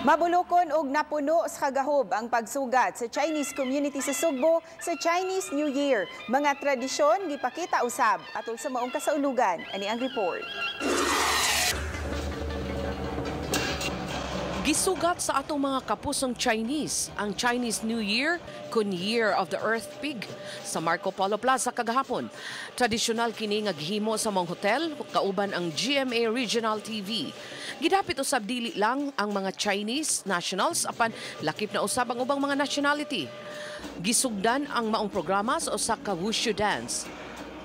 Mabulokon og napuno sa kagahob ang pagsugat sa Chinese community sa Sugbo sa Chinese New Year. Mga tradisyon gipakita usab atol sa maong kasaulugan. Ani ang report. Gisugat sa atong mga kapusong Chinese ang Chinese New Year kun Year of the Earth Pig sa Marco Polo Plaza kagahapon. Tradisyonal kini nga gihimo sa mong hotel kauban ang GMA Regional TV. Gidapit usab dili lang ang mga Chinese nationals apan lakip na usab ang ubang mga nationality. Gisugdan ang maong programa sa usa ka wushu dance.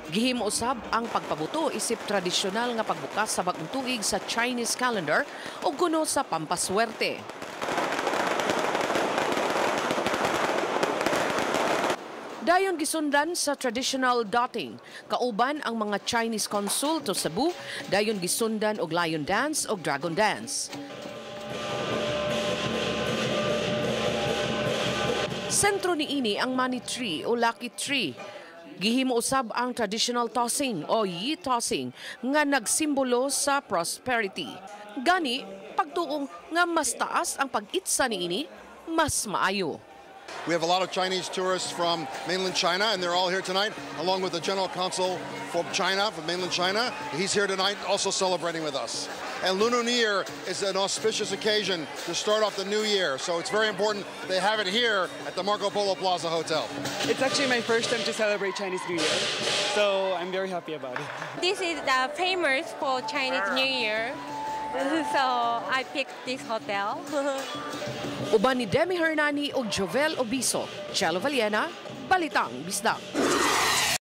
Gihimo usab ang pagpabuto isip tradisyonal nga pagbukas sa bagong tuig sa Chinese calendar o kuno sa pampaswerte. Dayon gisundan sa traditional dotting, kauban ang mga Chinese consul to Cebu, dayon gisundan og lion dance og dragon dance. Sentro niini ang money tree o lucky tree. Gihimo usab ang traditional tossing o yi tossing nga nagsimbolo sa prosperity. Gani, pagtuong nga mas taas ang pag-itsa niini, mas maayo. We have a lot of Chinese tourists from mainland China, and they're all here tonight, along with the General Consul for China, from mainland China. He's here tonight also celebrating with us. And Lunar New Year is an auspicious occasion to start off the new year, so it's very important they have it here at the Marco Polo Plaza Hotel. It's actually my first time to celebrate Chinese New Year, so I'm very happy about it. This is the famous for Chinese New Year, so I picked this hotel. Uban ni Demi Hernani og Jovel Obiso, Chelo Valiena, Balitang Bisdak.